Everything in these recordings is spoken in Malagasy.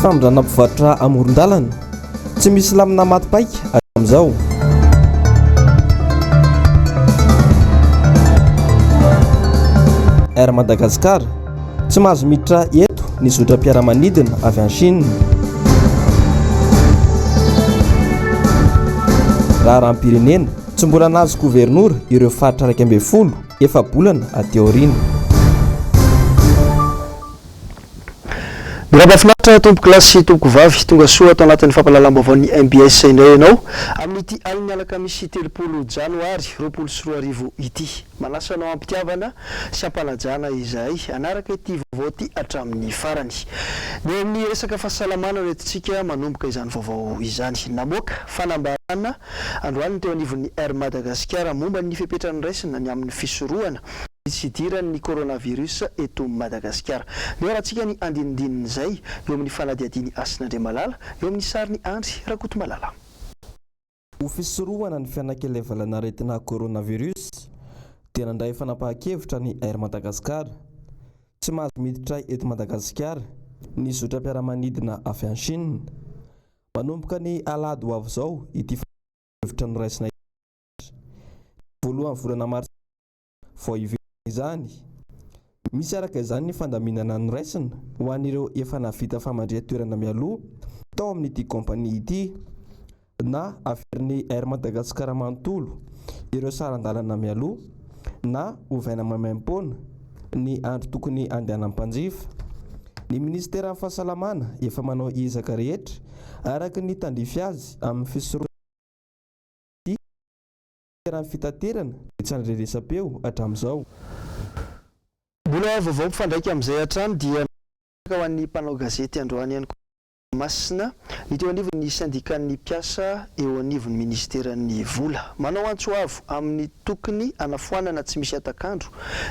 Famindrana mpivarotra amoron-dalana, tsy misy lamina maty paika hatramin'izao. Air Madagascar, tsy mahazo miditra eto ny zotram-piaramanidina avy any Chine. Raharaham-pirenena, tsy mbola nahazo governora ireo faritra 11 efa-bolana aty aoriana. Miraba finaritra tompoko lahy sy tompoko vavy, tonga soa ato anatin'ny fampahalalam-baovaon'ny mbs indray ianao amin'ity alin'ny alakamisy 30 janoary 2020 ity. Manasa anao am-pitiavana sy am-panajana izahay hanaraka ity vaovao ity hatramin'ny farany. Ny eo amin'ny resaka fahasalamana no entintsika manomboka izany vaovao izany. Namoaka fanambarana androany ny teo anivon'ny Air Madagasikara momba ny fepetra noraisina ny amin'ny fisorohana ny tsy hidiran'ny coronavirus eto Madagasikara. Niharantsika ny andinindinin'izay eo amin'ny fanadihadian'i Hasina Andriamalala, eo amin'ny sarin'i Andry Rakotomalala. Ho fisorohana ny fianakailay valan'aretina coronavirus dia nandray fanapahan-kevitra ny Air Madagascar. Tsy mahazo miditra eto Madagasikara ny zotram-piaramanidina avy any Chine. Manomboka ny alahady ho avy izao ity fanapahan-kevitra noraisina ity. Ny voalohan'ny volana martsa vao hiverina izany. Misy araka izany ny fandaminana noraisina ho an'ireo efa nahavita famandrihan-toerana mialoha tao amin'ity kaompania ity na averin'ny Air Madagascar manontolo ireo saran-dalana mialoha na ovaina maimaimpoana ny andro tokony handehanan'ny mpanjifa. Ny minisiteran'ny fahasalamana efa manao ezaka rehetra araka ny tandrify azy amin'ny fisorohana ity Raha ny fitaterana dia tsy andrenesam-peo hatramin'izao. Mbola vaovao mifandraika amin'izay hatrany dia napetraka ho an'ny mpanao gazety androany ihany koa Toamasina ny teo anivon'ny sendikan'ny mpiasa eo anivon'ny minisiteran'ny vola. Manao antso avo amin'ny tokony hanafoanana tsy misy hatak'andro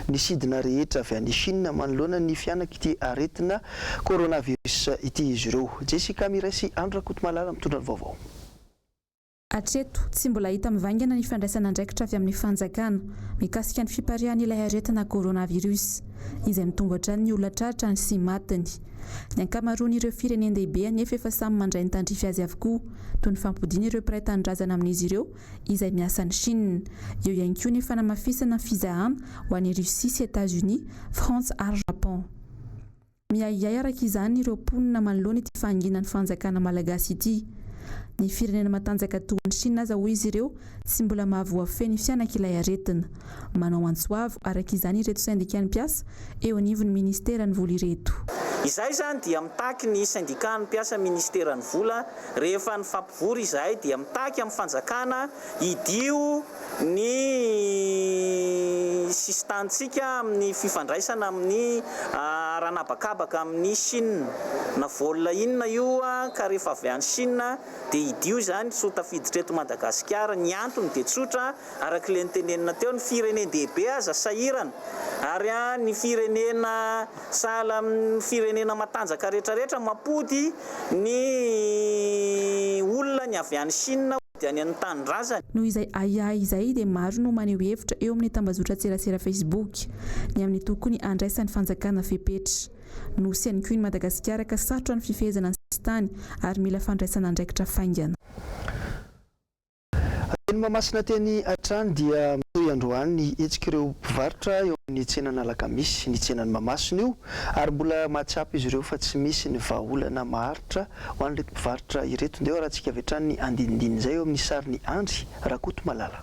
ny sidina rehetra avy any Chine manoloana ny fihanak'ity aretina coronavirus ity izy ireo. Jessica Miray sy Andry Rakotomalala mitondra ny vaovao. Hatreto, tsy mbola hita mivaingana ny fandraisana andraikitra avy amin'ny fanjakana mikasika ny fipariahan'ilay aretina coronavirus, izay mitombo hatrany ny olona tratrany sy matiny. Ny ankamaroan'ireo firenen-dehibe anefa efa samy mandray ny tandrify azy avokoa, toy ny fampodiana ireo mpiray tanindrazana amin'izy ireo izay miasa any Chine. Eo ihany koa ny fanamafisana ny fizahana ho an'i Russie sy Etats-Unis, Frantsa ary Japon. Miahiahy araka izany ireo mponina manoloana ity fahanginan'ny fanjakana malagasy ity. Ny firenena matanjaka toa an'i Chine aza hoy izy ireo tsy mbola mahavoafehy ny fianak'ilay aretina. Manao antso avo araka izany ireto sendikan'ny mpiasa eo anivon'ny ministeran'ny vola ireto. Izahay izany dia mitaky ny sendikan'ny mpiasa ministeran'ny vola rehefa nifampivory izahay dia mitaky amin'ny fanjakana hidio ny sisintanintsika amin'ny fifandraisana amin'ny ara-an'habakabaka amin'i Chine. Na vol inona io ka rehefa avy any Chine dia hidio izany tsy ho tafiditra eto Madagasikara. Ny antony dia tsotra araka ilay notenenina teo, ny firenen-dehibe aza sahirana ary ny firenena sahala amin'ny firenena matanjaka rehetrarehetra mampody ny olona ny avy any Chine hody any amin'ny tanindrazany. Noho izay ahiahy izay dia maro no maneho hevitra eo amin'ny tambazotran-tserasera Facebook ny amin'ny tokony handraisan'ny fanjakana fepetra. Nosy ihany koa i Madagasikara ka sarotra ny fifehezana ny sisintany ary mila fandraisana andraikitra faingana. Teny Mahamasina teny hatrany dia mitohy androany ny hetsik'ireo mpivarotra eo amin'ny tsenan'Alakamisy, ny tsenan'i Mahamasina io, ary mbola mahatsapa izy ireo fa tsy misy ny vahaolana maharitra ho an'ireto mpivarotra ireto. Ndeha hoarahantsika avy hatrany ny andinindin'izay eo amin'ny sarin'i Andry Rakotomalala.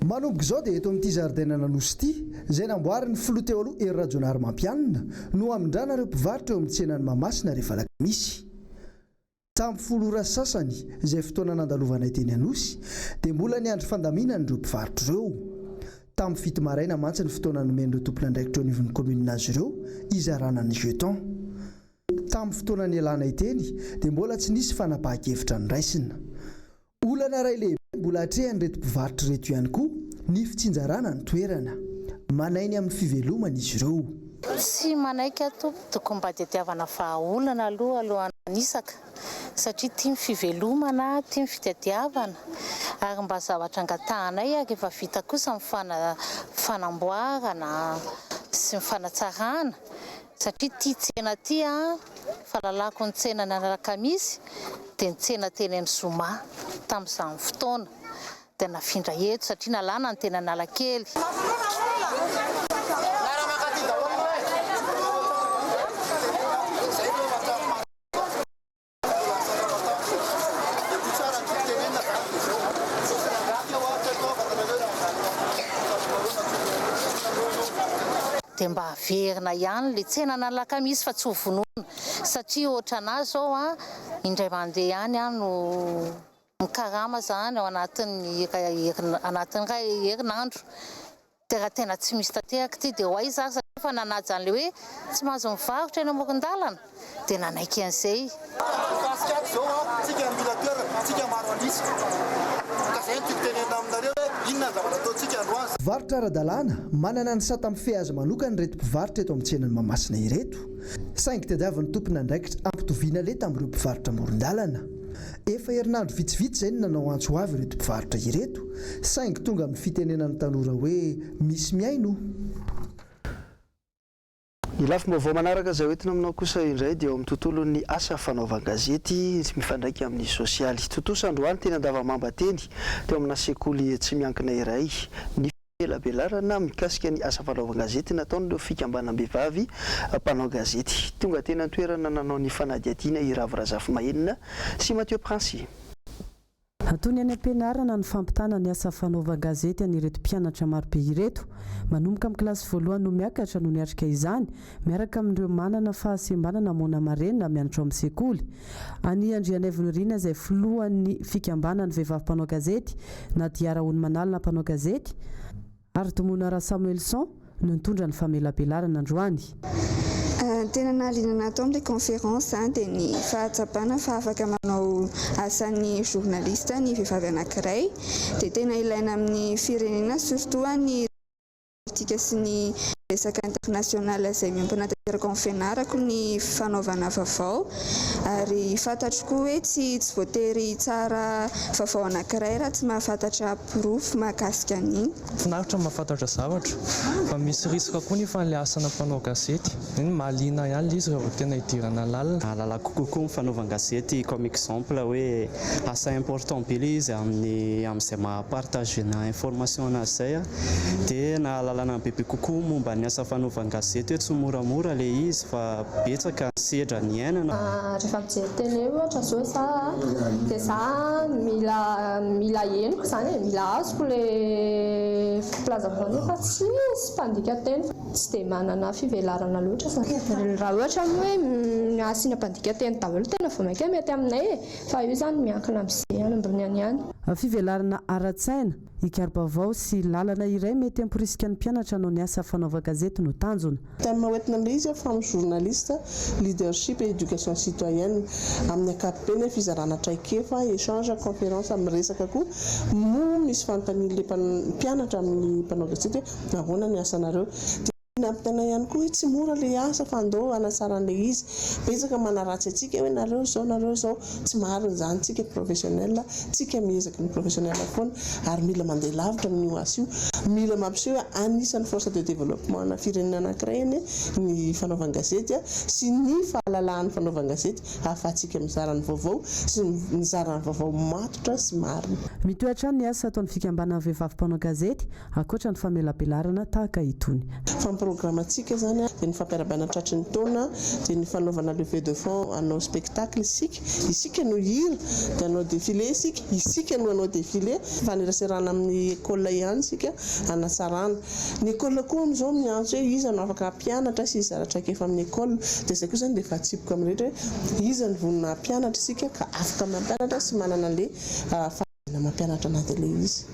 Manomboka izao dia eto amin'ity zaridainan'Anosy ity, izay namboarin'ny filoha teo aloha Hery Rajaonarimampianina, no hamindrana ireo mpivarotra eo amin'ny tsenan'i Mahamasina rehefa alakamisy. Tamin'ny folo ora sy sasany, izay fotoana nandalovanay teny Anosy, dia mbola niandry fandaminana ireo mpivarotra ireo. Tamin'ny fito maraina mantsy ny fotoana nomen'ireo tompon'andraikitra eo anivon'ny kaominina azy ireo hizarana ny jeton. Tamin'ny fotoana nialanay teny dia mbola tsy nisy fanapahan-kevitra noraisina. Olana iray lehibe mbola atrehan'ireto mpivarotra ireto ihany koa ny fitsinjarana ny toerana. Manahy ny amin'ny fivelomany izy ireo. Tsy manaiky aho tompoko, tokony mba tadiavana vahaolana aloha alohan'ny manisaka satria ity ny fivelomana, ity ny fitadiavana ary mba zavatra angatahanay ary efa vita kosa ny fanamboarana sy ny fanatsarana satria ity tsena ity an! Fahalalako ny tsenan'Alakamisy dia ny tsena teny amin'ny zoma tamin'izany fotoana dia nafindra eto satria nalana ny teny Analakely. Dia mba averina ihany ilay tsenan'Alakamisy fa tsy ho vonoina satria ohatran'ahy izao an, indray mandeha ihany aho no mikarama izany ao anatin'ny anatin'ny iray herinandro. Dia raha tena tsy misy tanteraka ity dia ho aiza ary satria efa nanaja an'ilay hoe tsy mahazo mivarotra eny amoron-dalana dia nanaiky an'izay. Mikasika ato izao an, tsika no mila toerana, tsika maro an'isa. Ka izay no tiako tenenina aminareo hoe inona ny zavatra ataontsika androany. Mpivarotra ara-dalàna, manana ny sata mifehy azy manokana ireto mpivarotra eto amin'ny tsenan'i Mahamasina ireto, saingy tadiavin'ny tompon'andraikitra hampitoviana lenta amin'ireo mpivarotra amoron-dalana. Efa herinandro vitsivitsy izay no nanao antso avo ireto mpivarotra ireto, saingy tonga amin'ny fitenenan'ny tanora hoe misy mihaino. Ny lafim-baovao manaraka izay hoentina aminao kosa indray dia eo amin'ny tontolon'ny asa fanaovan-gazety mifandraika amin'ny sosialy. Tontosa androany teny Andavamamba teny, teo amina sekoly tsy miankina iray, ny famelabelarana mikasika ny asa fanaovan-gazety nataon'ireo fikambanam-behivavy mpanao gazety. Tonga teny an-toerana nanao ny fanadihadiana i Ravo Razafimahenina sy Mathieu Princy. Toy ny any am-pianarana ny fampitana ny asa fanaovan-gazety an'ireto mpianatra marobe ireto. Manomboka amin'ny kilasy voalohany no miakatra no niatrika izany, miaraka amin'ireo manana fahasembanana moana marenina mianatra ao amin'ny sekoly. An'i Andrianaivonirina izay filohan'ny fikambanan'ny vehivavy mpanao gazety, Nadia Rahonimanalina mpanao gazety, ary Domona Rasamoelson no nitondra ny famelabelarana androany. Ny tena nahaliana anah tao amin'ilay conférence dia ny fahatsapana fa afaka manao asan'ny journaliste ny vehivavy anankiray dia tena ilaina amin'ny firenena surtout ny politika sy ny resaka international izay miompana tanteraka ao amin'ny fianarako ny fanaovana vaovao ary fantatro koa hoe tsy tsy voatery hitsara vaovao anankiray raha tsy mahafantatra porofo mahakasika an'iny. Finaritra ny mahafantatra zavatra, fa misy risque koa nefa ilay asana mpanao gazety, eny mahaliana ihany ilay izy raha vao tena idirana lalina. Ahalalako kokoa ny fanaovan-gazety comme exemple hoe asa important be ilay izy amin'ny amin'izay maha partager-na information anazy izay dia nahalalana bebe kokoa momba ny asa fanaovan-gazety hoe tsy moramora ilay izy fa betsaka ny sedra niainana. Rehefa mijery télé ohatra zao za dia za mila mila henoko zany e, mila azoko le mpilaza vaovao nefa tsisy mpandika teny fa tsy dia manana fivelarana loatra zany. Raha ohatra moa hoe asiana mpandika teny daholo tena vao mainka mety aminay e, fa io zany miankina amin'izay any ambony any ihany. Fivelarana ara-tsaina, Hikaro-baovao sy lalana iray mety hamporisika ny mpianatra hanao ny asa fanaovan-gazety no tanjona. Thème hoentina amin'ilay izy, Femme journaliste, leadership et éducation citoyenne. Amin'ny ankapobeny, fizarana traikefa, échange, conférence, miresaka koa. Moa misy fanontanian'ilay mpianatra amin'ny mpanao gazety hoe ahoana ny asanareo. Dia nampitaina ihany koa hoe tsy mora ilay asa fa andao hanatsara an'ilay izy. Betsaka manaratsy antsika hoe nareo izao, nareo izao. Tsy marina izany, tsika professionnel, tsika miezaka ny professionnel foana ary mila mandeha lavitra amin'io asa io. Mila mampiseho hoe anisan'ny force de développement ana firenena anankiray anie ny fanaovan-gazety sy ny fahalalahan'ny fanaovan-gazety ahafahantsika mizara ny vaovao sy mizara ny vaovao matotra sy marina. Mitohy hatrany ny asa ataon'ny fikambanan'ny vehivavy mpanao gazety ankoatra ny famelabelarana tahaka itony. Fa ny programantsika izany dia ny fampiarahabana tratry ny taona, dia ny fanaovana levée de fonds hanao spectacle isika, isika no hihira, dia hanao défilé isika, isika no hanao défilé, hifaneraserana amin'ny école ihany isika hanatsarana. Ny école koa amin'izao miantso hoe iza no afaka hampianatra sy hizara traikefa amin'ny école, dia izay koa izany dia efa atsipiko amin'ny rehetra hoe iza no vonona hampianatra isika ka afaka mampianatra sy manana an'ilay fahaizana mampianatra anatin'ilay izy.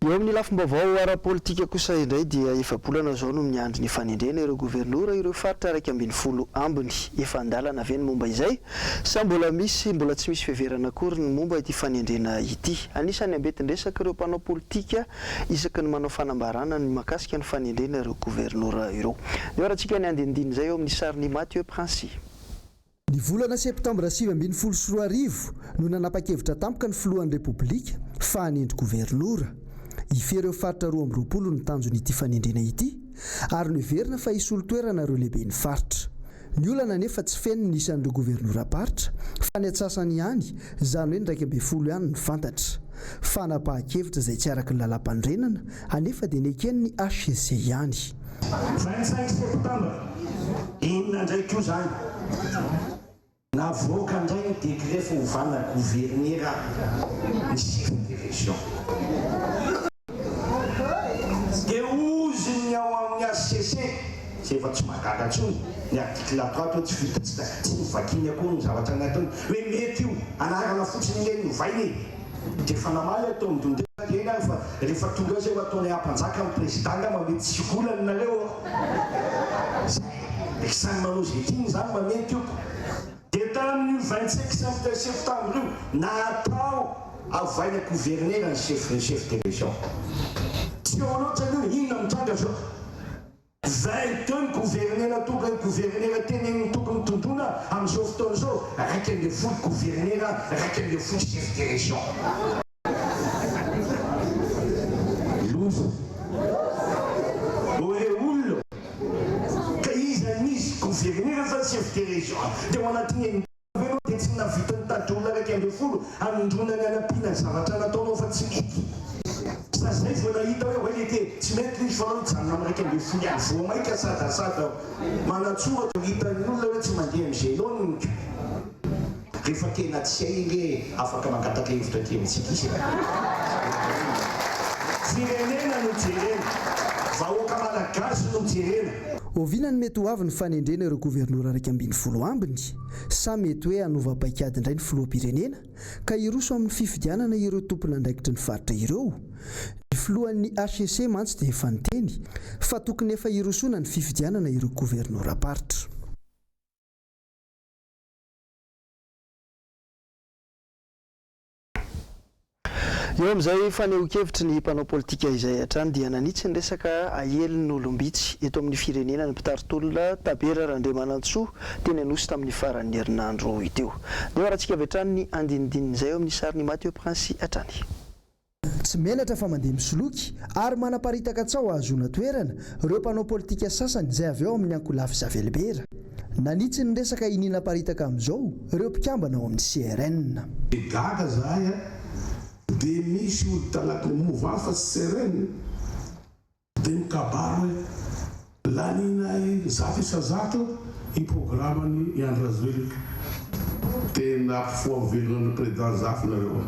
Eo amin'ny lafim-baovao ara-politika kosa indray dia efa-bolana izao no miandry ny fanendrena ireo governora ireo faritra 11 ambiny. Efa an-dalana ve ny momba izay sa mbola misy mbola tsy misy fiheverana akory ny momba ity fanendrena ity? Anisan'ny ambentin-dresak'ireo mpanao politika isaky ny manao fanambarana ny mahakasika ny fanendrena ireo governora ireo. Nihoarantsika ny andinindiny izay eo amin'ny sarin'i Mathieu Princy. Ny volana septambra 2019 no nanapa-kevitra tampoka ny filohan'ny Repoblika fa hanendry governora. Hifehy ireo faritra 22 ny tanjon'ity fanendrena ity ary noheverina fa hisolo toerana ireo lehiben'ny faritra. Ny olana anefa tsy feno ny isan'ireo governoram-paritra fa ny antsasany ihany, izany hoe ny 11 ihany no fantatra. Fanapahan-kevitra izay tsy araka ny lalàmpanorenana anefa dia neken'ny hcc ihany. 25 septembre, inona indray koa izany? Navoaka indray ny décret fa ovana governera ny chef de région. Dia hozy ny ao amin'ny HCC, izay efa tsy mahagaga intsony, ny article 3 toa tsy vita tsy tsy novakiany akory ny zavatra nataony, hoe mety io, anarana fotsiny anie no novaina e! Dia efa namaly aho tao amin'ny Dondena dia eny ary fa rehefa tonga eo izay ho ataonay hampanjaka ny président angamba mety tsy holany nareo a! Zay. Dia samy manao izay tiany izany mba mety io. Dia tamin'io 25 septembre io natao avoaina gouverneur ny chef ny chef de région. Tsy eo loatra aloha inona mitranga zao. 22 ny gouverneur tokony gouverneur tenenin'ny tokony tondroina amin'izao fotoana izao, 11 gouverneur, 11 chef de région. Loza. Ô re olona ô! Ka iza nisy gouverneur sa chef de région teo anatin'ny enin-taona ve ianao dia tsy nahavita nitady olona 11 hanondroana ny hanampiana ny zavatra nataonao fa tsy mety? Sa zay vao nahita hoe oay lety e, tsy mety ilay izy fa aleo hijanona amin'ny 11 ihany. Vao maika sadasada manatsoratra ho hitan'ny olona hoe tsy mandeha amin'izay laoniny ka. Rehefa tena tsy hay ange afaka mangataka hevitra aty amintsika izy e. Firenena no jerena, vahoaka malagasy no jerena. Oviana no mety ho avy ny fanendrena ireo governora 11 ambiny? Sa mety hoe hanova paikady indray ny filoham-pirenena ka hiroso amin'ny fifidianana ireo tompon'andraikitry ny faritra ireo? Ny filohan'ny hcc mantsy dia efa niteny fa tokony efa hirosoana ny fifidianana ireo governoram-paritra. Eo amin'izay fanehoan-kevitry ny mpanao politika izay hatrany dia nanitsy ny resaka ahelin'olom-bitsy eto amin'ny firenena ny mpitari-tolona Tabera Randriamanantsoa teny Anosy tamin'ny faran'ny herinandro teo. Ndeha hoarahantsika avy hatrany ny andinindinin'izay eo amin'ny sarin'i Mathieu Prince hatrany. Tsy menatra fa mandeha misoloky ary manaparitaka tsaho hahazoana toerana ireo mpanao politika sasany izay avy ao amin'ny ankolafy Zafy Albert. Nanitsy ny resaka iniana aparitaka amin'izao ireo mpikambana ao amin'ny CRN. Dia gaga zahay a! Dia misy olo tagnatin'ny mouvance fa tsy CRN. Dia mikabary hoe laninay 100% i programan'i i Andry Rajoelina. Tena ampifoha velona an'i Président Zafy nareo a!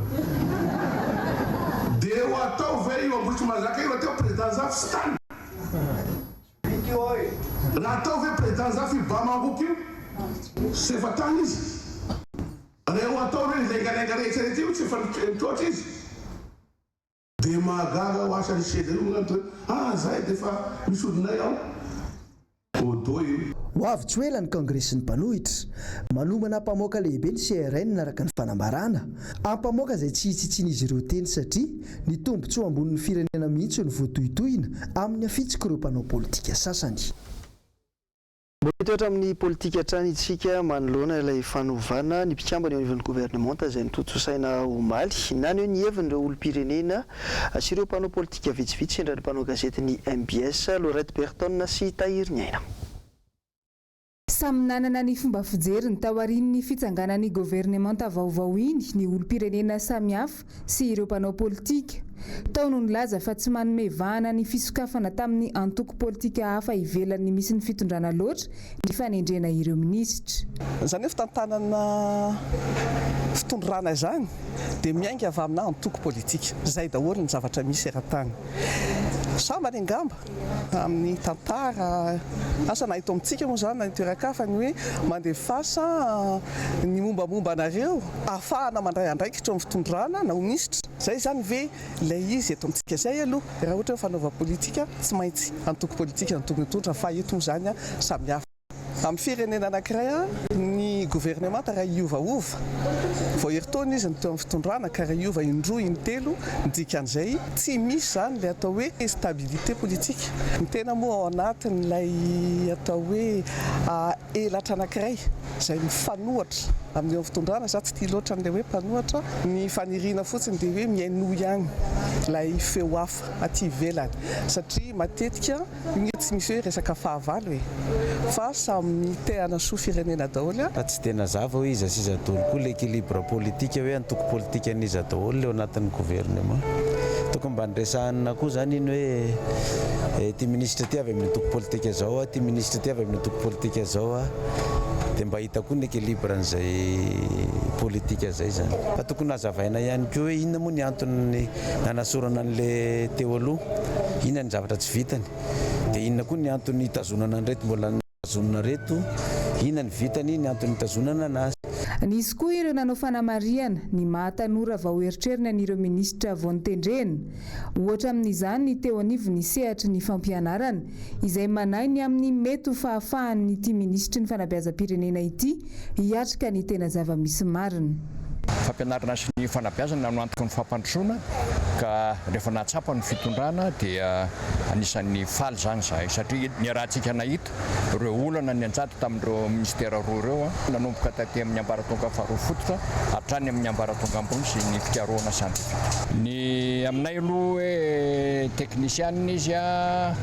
Dia ho atao ve io Ambohitrimanjaka io atao Président Zafy sy tany? Raha atao ve Président Zafy io Bamangoky io tsy efa tany izy? Raha ho atao ve ny laingalainga rehetra rehetra io tsy efa mitroatra izy? Dia mahagaga ho asa ry seza io ngah hoe ah zay dia efa misy olonay ao Bodo io. Ho avy tsy ho ela ny kaongresin'ny mpanohitra. Manomana ampamoaka lehibe ny CRN araka ny fanambarana. Ampamoaka izay tsy hitsitsian'izy ireo teny satria ny tombontsoa ambonin'ny firenena mihitsy no voatohitohina amin'ny afitsik'ireo mpanao politika sasany. Mbola hitoetra amin'ny politika hatrany isika manoloana ilay fanovana ny mpikambana eo anivon'ny governemanta izay notontosaina omaly. Naneho ny heviny ireo olom-pirenena sy ireo mpanao politika vitsivitsy indray ny mpanao gazetin'ny mbs, Laurette Berton sy Tahiry Niaina. Samy nanana ny fomba fijeriny taorian'ny fitsanganan'ny governemanta vaovao iny ny olom-pirenena samihafa sy ireo mpanao politika. Tao no nilaza fa tsy manome vahana ny fisokafana tamin'ny antoko politika hafa ivelan'ny misy ny fitondrana loatra ny fanendrena ireo minisitra. Izany hoe fitantanana fitondrana izany dia miainga avy amina antoko politika. Izay daholo ny zavatra misy eran-tany. Sambany angamba amin'ny tantara, asa na eto amintsika moa izany na any toeran-kafa ny hoe mandefasa ny mombamomba anareo ahafahana mandray andraikitra eo amin'ny fitondrana na ho minisitra. Izay izany ve ilay izy eto amintsika? Izay aloha raha ohatra hoe fanaovam-politika tsy maintsy antoko politika no tokony hitondra fa eto moa izany samihafa. Amin'ny firenena anankiray, ny governemanta raha hiovaova, vao herintaona izy no teo amin'ny fitondrana ka raha hiova indroa, intelo, ny dikan'izay tsy misy izany ilay atao hoe stabilité politique. Ny tena moa ao anatin'ilay atao hoe elatra anankiray izay mifanohatra. Amin'ny eo amin'ny fitondrana, za tsy tia loatra an'ilay hoe mpanohatra, ny faniriana fotsiny dia hoe mihainoa ihany ilay feo hafa aty ivelany satria matetika io nge tsy misy hoe resaka fahavalo e! fa samy te hanasoa firenena daholo. Fa tsy dia nazava hoe iza sy iza daholo koa le équilibre politique hoe antoko politique an'iza daholo le ao anatin'ny gouvernement. Tokony mba niresahana koa zany iny hoe ity ministre ity avy amin'ny antoko politique zao, ity ministre ity avy amin'ny antoko politique zao. Dia mba hita koa ny équilibre an'izay politique zay zany. Fa tokony hazavaina ihany koa hoe inona moa ny antony nanasorana an'le teo aloha, inona ny zavatra tsy vitany, dia inona koa ny antony hitazonana an'ireto mbola tazonina ireto, inona ny vitany, ny antony hitazonana anazy. Nisy koa ireo nanao fanamarihana ny maha tanora vao eritreriny an'ireo minisitra vao notendrena. Ohatra amin'izany ny teo anivon'ny sehatry ny fampianarana, izay manahy ny amin'ny mety ho fahafahan'ity minisitry ny fanabeazam-pirenena ity hiatrika ny tena zava-misy marina. Fampianarana sy ny fanabeazana no antoky ny fampandrosoana ka rehefa nahatsapa ny fitondrana dia anisan'ny faly izany izahay satria niarahantsika nahita ireo olana nianjady tamin'ireo minisitera roa ireo, nanomboka taty amin'ny ambaratonga faharoa fototra hatrany amin'ny ambaratonga ambony sy ny fikarohana siantifika. Ny aminay aloha hoe teknisianina izy a,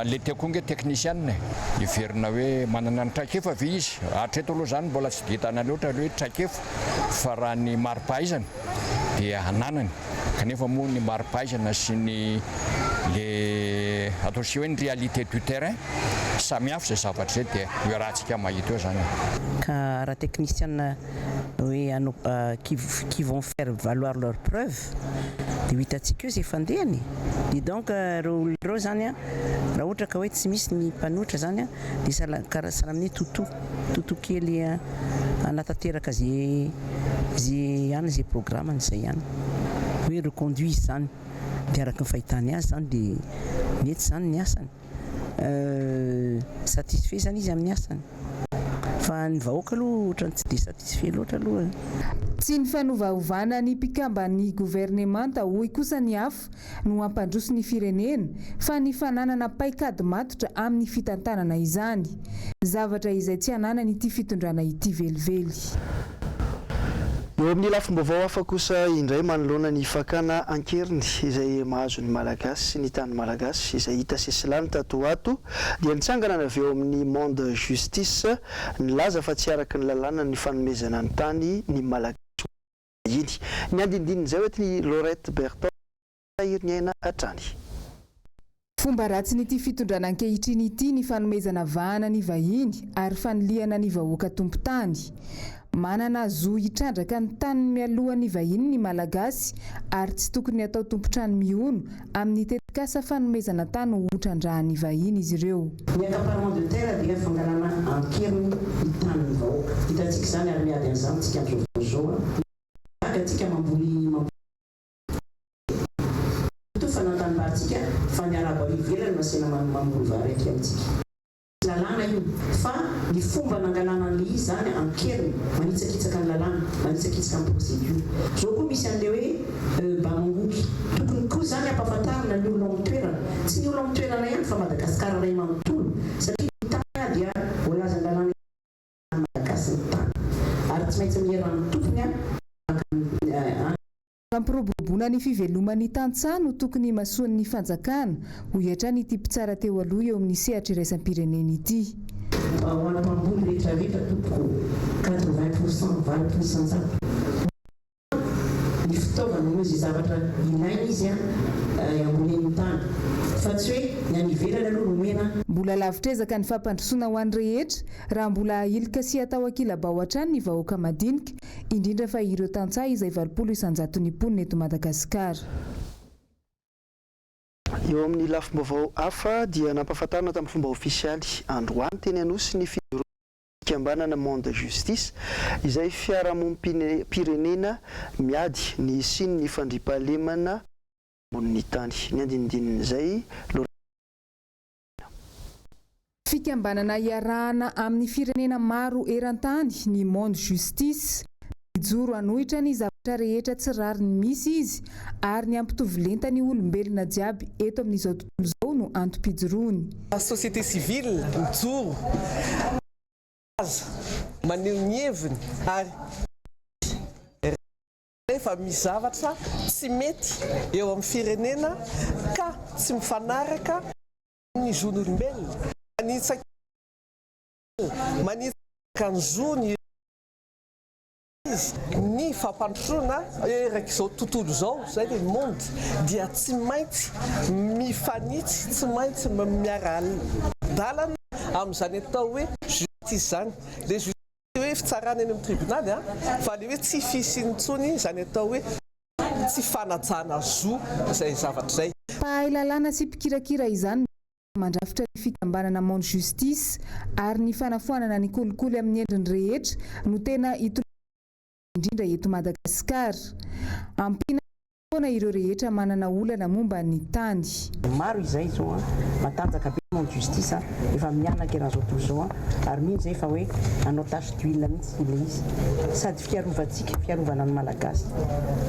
le teo koa nge teknisianina e, heverina hoe manana ny traikefa ve izy? Hatreto aloha izany mbola tsy dia hitana loatra le hoe traikefa fa raha ny mari-pahaizana dia ananany. Kanefa moa ny mari-pahaizana sy ny le ataontsika hoe ny réalité du terrain samy hafa izay zavatra izay dia ho iarahantsika mahita eo izany e. Ka raha teknisiana hoe hanao qui qui vont faire valoir leurs preuves dia ho hitantsika eo izay fandehany e. Dia donc ireo olona ireo izany an, raha ohatra ka hoe tsy misy ny mpanohitra izany an, dia sahala karaha sahala amin'ny hoe toto, toto kely hanatanteraka ze ze ihany ze programme-ny zay ihany. Hoe reconduit izy zany. Dia araka ny fahitany azy zany dia mety zany ny asany. Satisfait zany izy amin'ny asany. Fa ny vahoaka aloha ohatran'ny tsy dia satisfait loatra aloha e. Tsy ny fanovaovana ny mpikamban'ny governemanta hoy kosa ny hafa no hampandroso ny firenena fa ny fananana paikady matotra amin'ny fitantanana izany. Zavatra izay tsy ananan'ity fitondrana ity velively. Eo amin'ny lafim-baovao hafa kosa indray manoloana ny fakana an-keriny izay mahazo ny Malagasy sy ny tany Malagasy izay hita sesilany tato ho ato dia nitsangana ny avy eo amin'ny Monde Justice nilaza fa tsy araka ny lalàna ny fanomezana ny tany ny Malagasy ho vahiny. Ny andindinin'izay hoentin'i Laurette Berthold Tahiriniaina hatrany. Fomba ratsin'ity fitondrana ankehitriny ity ny fanomezana vahana ny vahiny ary fanilihana ny vahoaka tompon-tany. Manana zo hitrandraka ny taniny mialoha ny vahiny ny Malagasy ary tsy tokony hatao tompon-trano mihono amin'ny tetikasa fanomezana tany ho trandrahan'ny vahiny izy ireo. Ny accaparement de terre dia fangalana an-keriny ny tanin'ny vahoaka. Hitantsika izany ary miady an'izany tsika amin'izao fotoana izao. Gaga tsika mamboly mamboly. Mitovy fa na tanimbary-tsika fa ny arabo any ivelany no asiana mamboly vary aty amintsika. Tsy lalàna io fa ny fomba nangalana an'le izy zany an-keriny, manitsakitsaka ny lalàna, manitsakitsaka ny procédure. Zao koa misy an'le hoe Bamangoky. Tokony koa zany ampafantarina ny olona ao amin'ny toerana. Tsy ny olona ao amin'ny toerana ihany fa Madagasikara iray manontolo satria ny tany dia voalazan'ny lalàna Tany malagasy ny tany ary tsy maintsy miera amin'ny tompony araka ny. Fampiroboroboana ny fiveloman'ny tantsaha no tokony himasoan'ny fanjakana, hoy hatrany ity mpitsara teo aloha eo amin'ny sehatra iraisam-pirenena ity. Ho an'ny mpamboly rehetra rehetra tompoko 80 pour cent, 80%. Ny fitaovana omeo izay zavatra ilainy izy hamboleny ny tany fa tsy hoe ny any ivelany aloha no omena. Mbola lavitr'ezaka ny fampandrosoana ho an'ny rehetra raha mbola ahilika sy atao ankilabao hatrany ny vahoaka madinika, indrindra fa ireo tantsaha izay 80 isan-jaton'ny mponina eto Madagasikara. Eo amin'ny lafim-baovao hafa dia nampahafantarina tamin'ny fomba ofisialy androany teny Anosy ny fijoroan'ny fikambanana Monde Justice izay fiarahamonim-pirenena miady ny hisian'ny fandriampahalemana ambonin'ny tany. Ny andinindinin'izay Lorraine. Fikambanana iarahana amin'ny firenena maro eran-tany ny Monde Justice. Mijoro hanohitra ny zavatra rehetra tsy rariny misy izy ary ny hampitovy lenta ny olombelona jiaby eto amin'izao tontolo izao no antom-pijoroany. Société civile mijoro aza. Maneho ny heviny ary rehefa misy zavatra tsy mety eo amin'ny firenena ka tsy mifanaraka amin'ny zon'olombelona, manitsakitsaka ny zony izy, ny fampandrosoana erak'izao tontolo izao, izay le monde, dia tsy maintsy mifanitsy, tsy maintsy miara-dalana amin'izany atao hoe justice izany. Le justice tsy hoe fitsarana eny amin'ny tribonaly an, fa le hoe tsy fisiany intsony izany atao hoe tsy fanajana zo izay zavatra izay. Mpahay lalàna sy mpikirakira izany mandrafitra ny fikambanana Monde Justice ary ny fanafoanana ny kolikoly amin'ny endriny rehetra no tena itolomana indrindra eto Madagasikara. Ampiana foana ireo rehetra manana olana momba ny tany. Maro izay izao an, matanjaka be Monde Justice an, efa mihanaka eran'izao tontolo izao an, ary mino izay fa hoe hanao tache d'huile mihitsy ilay izy. Sady fiarovantsika, fiarovana ny Malagasy.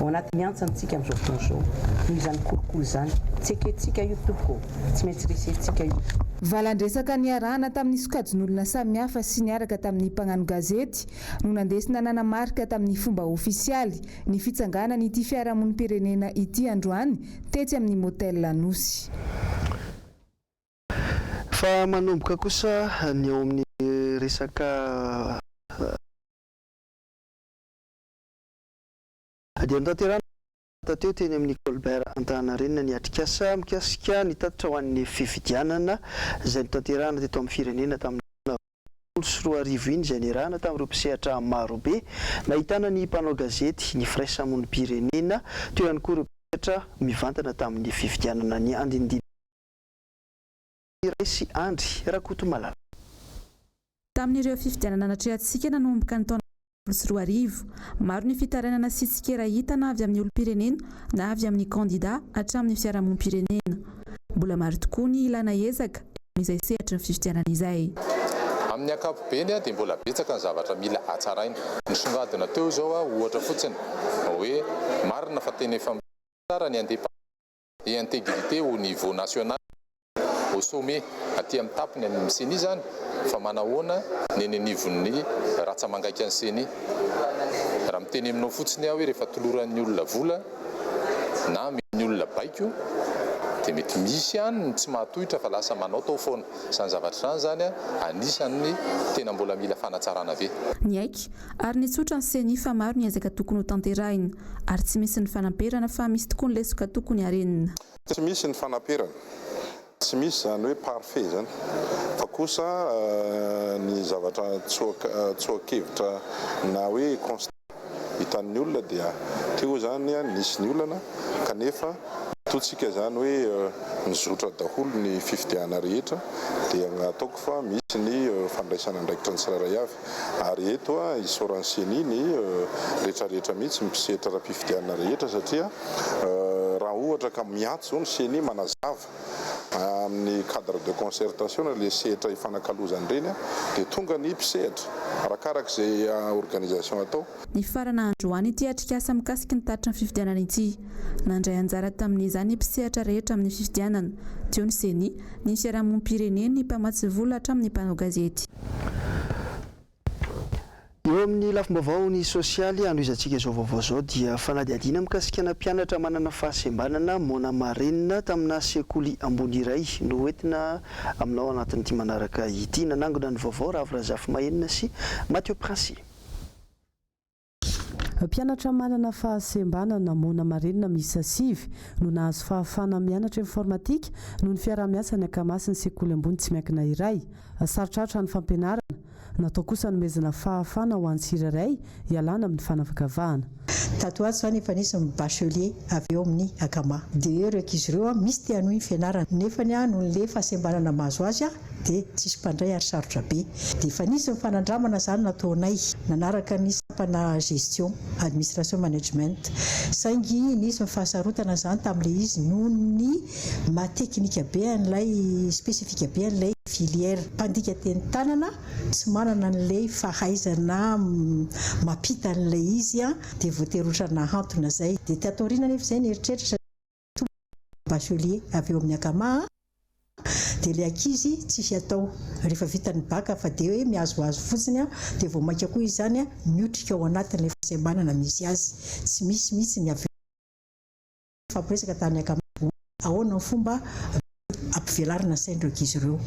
Ao anatin'ny hantsana tsika amin'izao fotoana izao, noho izany kolikoly izany. Tsy ekentsika io tompoko ô! Tsy maintsy resentsika io. Valan-dresaka niarahana tamin'ny sokajin'olona samihafa sy niaraka tamin'ny mpagnano gazety no nandesina nanamarika tamin'ny fomba ofisialy ny fitsanganan'ity fiarahamonim-pirenena ity androany tetsy amin'ny Motel Anosy. Fa manomboka kosa ny eo amin'ny resaka. Dia notanterahina teo teny amin'ny Colbert Antaninarenina ny atrikasa mikasika ny tatitra ho an'ny fifidianana izay notanterahina teto amin'ny firenena tamin'ny taona 2020 iny izay niarahana tamin'ireo mpisehatra marobe nahitana ny mpanao gazety, ny firaisamonim-pirenena, teo ihany koa ireo mpisehatra mivantana tamin'ny fifidianana ny andinindininy iray sy Andry Rakotomalala. Tamin'ireo fifidianana natrehantsika nanomboka ny taona 2020, maro ny fitarainana sy tsikera hita na avy amin'ny olom-pirenena na avy amin'ny kandida hatramin'ny fiarahamonim-pirenena. Mbola maro tokoa ny ilana ezaka eo amin'izay sehatry ny fifidianana izay. Amin'ny ankapobeny dia mbola betsaka ny zavatra mila hatsaraina. Nisongadina teo izao ohatra fotsiny hoe marina fa tena efa tsara ny indépendance et intégrité au niveau national, au sommet, aty amin'ny tapony any amin'ny ceni izany, fa manahoana ny eny anivon'ny ratsa-mangaikan'ny ceni? Raha miteny aminao fotsiny aho hoe rehefa toloran'ny olona vola na omen'ny olona baiko dia mety misy ihany ny tsy mahatohitra fa lasa manaotao foana. Izany zavatra izany izany anisan'ny tena mbola mila fanatsarana ve? Niaiky ary nitsotra ny ceni fa maro ny ezaka tokony ho tanterahina ary tsy misy ny fanamperana fa misy tokoa ny lesoka tokony harenina. Tsy misy ny fanamperana, tsy misy izany hoe parfait izany fa kosa ny zavatra tsoa-kevitra na hoe constat hitan'ny olona dia teo izany nisy ny olana kanefa matoa tsika izany hoe nizotra daholo ny fifidianana rehetra dia ataoko fa misy ny fandraisana andraikitra ny tsirairay avy ary eto isaoran'ny ceni ny rehetrarehetra mihitsy ny mpisehatra ara-pifidianana rehetra satria raha ohatra ka miantso izao ny ceni manazava amin'ny cadre de concertation na ilay sehatra ifanakalozana ireny dia tonga ny mpisehatra arakaraka izay organisation atao. Nifarana androany ity atrikasa mikasika ny tatitry ny fifidianana ity. Nandray anjara tamin'izany ny mpisehatra rehetra amin'ny fifidianana, teo ny Ceni, ny fiarahamonim-pirenena, ny mpamatsy vola hatramin'ny mpanao gazety. Eo amin'ny lafim-baovao ny sosialy hanohizantsika izao vaovao izao dia fanadihadiana mikasika ana mpianatra manana fahasembanana moana marenina tamina sekoly ambony iray no hoentina aminao anatin'ity manaraka ity. Nanangona ny vaovao Ravo Razafimahenina sy Mathieu Princi. Mpianatra manana fahasembanana moana marenina miisa sivy no nahazo fahafahana mianatra informatika noho ny fiaraha-miasan'ny Akama sy ny sekoly ambony tsy miankina iray. Sarotrarotra ny fampianarana, natao kosa hanomezana fahafahana ho an'ny tsirairay hialana amin'ny fanavakavahana. Tato ho ato izany efa nisy ny bachelier avy eo amin'ny Akama. Dia eo ireo ankizy ireo, misy te hanohy ny fianarana. Nefany noho ny le fahasembanana mahazo azy dia tsisy mpandray ary sarotra be. Dia efa nisy ny fanandramana izany nataonay nanaraka ny sampana gestion, administration management. Saingy nisy ny fahasarotana izany tamin'ilay izy noho ny maha teknika be an'ilay, spécifique be an'ilay filière. Mpandika teny tanana tsy manana an'ilay fahaizana mampita an'ilay izy dia voatery ohatran'ny nahantona izay. Dia tato aoriana anefa izay nieritreritra satria tonga bachelier avy eo amin'ny Akama. Dia ilay ankizy tsisy atao rehefa vita ny bac fa dia hoe mihazohazo fotsiny dia vao mainka koa izy izany miotrika ao anatin'ilay fahasembanana misy azy. Tsy misy mihitsy ny avy eo nifampiresaka tany akama hoe ahoana ny fomba ampivelarina ny sain'ireo ankizy ireo.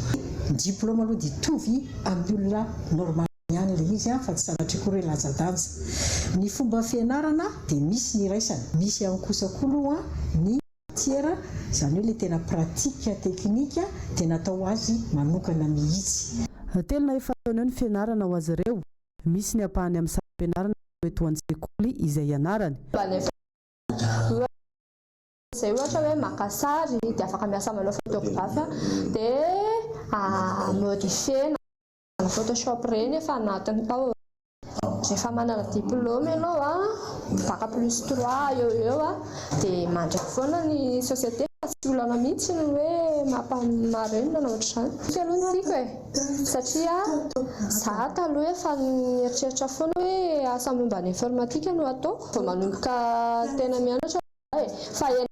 Ny diplôme aloha dia hitovy amin'ny olona normal ihany ilay izy fa tsy sanatria akory hoe latsa-danja. Ny fomba fianarana dia misy ny iraisana, misy ihany kosa koa aloha ny matière, izany hoe ilay tena pratique technique dia natao ho azy manokana mihitsy. Telo na efa-taona eo ny fianarana ho azy ireo. Misy ny ampahany amin'ny saram-pianarana no eto an-tsekoly izay ianarany. Izay ohatra hoe maka sary dia afaka miasa manao photographe dia modifier na photoshop ireny efa anatiny tao. Rehefa manana diplôme ianao an, bac plus trois eo ho eo an, dia mandray foana ny société fa tsy olana mihitsy ny hoe mampaharenina na ohatr'izany. Ika aloha no tiako e! Satria za taloha efa nieritreritra foana hoe asa momba ny informatique no ataoko vao manomboka tena mianatra e! Fa ianarako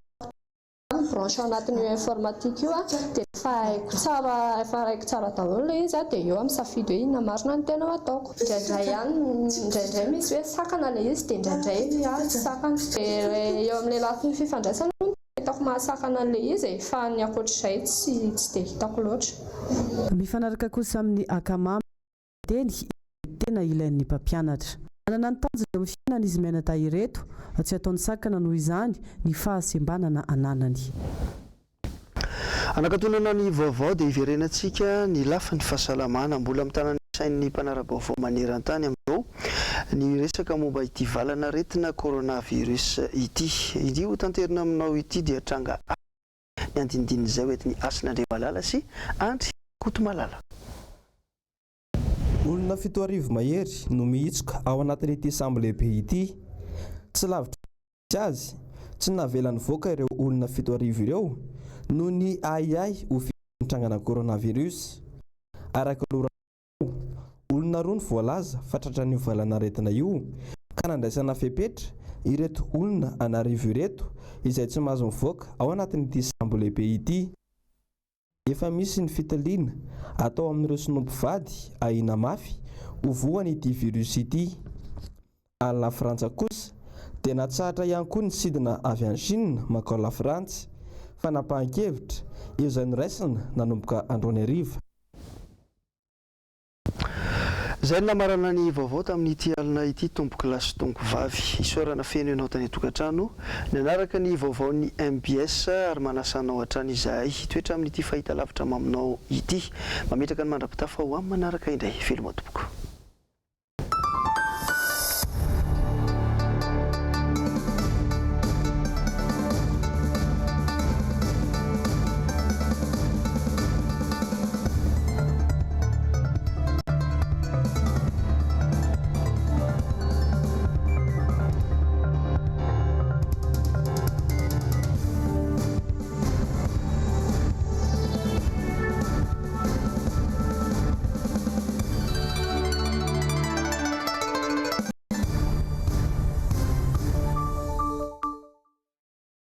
ny branche ao anatin'io informatique io dia efa haiko tsara efa haiko tsara daholo ilay izy dia eo aho misafidy hoe inona marina no tena ho ataoko. Indraindray ihany indraindray misy hoe sakana ilay izy dia indraindray aho tsy sakana. Dia eo amin'ilay lafiny fifandraisana aloha no tena hitako mahasakana an'ilay izy e, fa ny ankoatr'izay tsy tsy dia hitako loatra. Mifanaraka kosa amin'ny akamamy. Teny izay tena ilain'ny mpampianatra. Manana ny tanjony eo amin'ny fiainany izy mianadahy ireto, tsy ataony sakana noho izany ny fahasembanana ananany. Anakatonana ny vaovao dia hiverenantsika ny lafiny fahasalamana. Mbola mitana ny sain'ny mpanara-baovao maneran-tany amin'izao ny resaka momba ity valan'aretina coronavirus ity. Ity ho tanterina aminao ity dia tranga hafa ny andinindin'izay ho entin'i Hasina Andriamalala sy Andry Rakotomalala. Olona 7000 mahery no mihitsoka ao anatin'ity sambo lehibe ity. Tsy lavitry ny misy azy, tsy navela nivoaka ireo olona 7000 ireo noho ny ahiahy ho fisian'ny trangana coronavirus. Araka ny loharanom-baovao, olona roa no voalaza fa tratran'io valan'aretina io ka nandraisana fepetra ireto olona an'arivo ireto izay tsy mahazo mivoaka ao anatin'ity sambo lehibe ity. Efa misy ny fitiliana atao amin'ireo sinoa mpivady ahiana mafy ho voan'ity virus ity. Any Lafrantsa kosa dia natsahatra ihany koa ny sidina avy any Chine mankao Lafrantsa. Fanapahan-kevitra eo izay noraisina nanomboka androany hariva. Izay no namarana ny vaovao tamin'ity alina ity tompoko lahy sy tompoko vavy. Isaorana feno ianao tany an-tokantrano nanaraka ny vaovaon'ny mbs ary manasa anao hatrany izahay hitoetra amin'ity fahitalavitra maminao ity. Mametraka ny mandra-pitafa ho amin'ny manaraka indray. Veloma tompoko.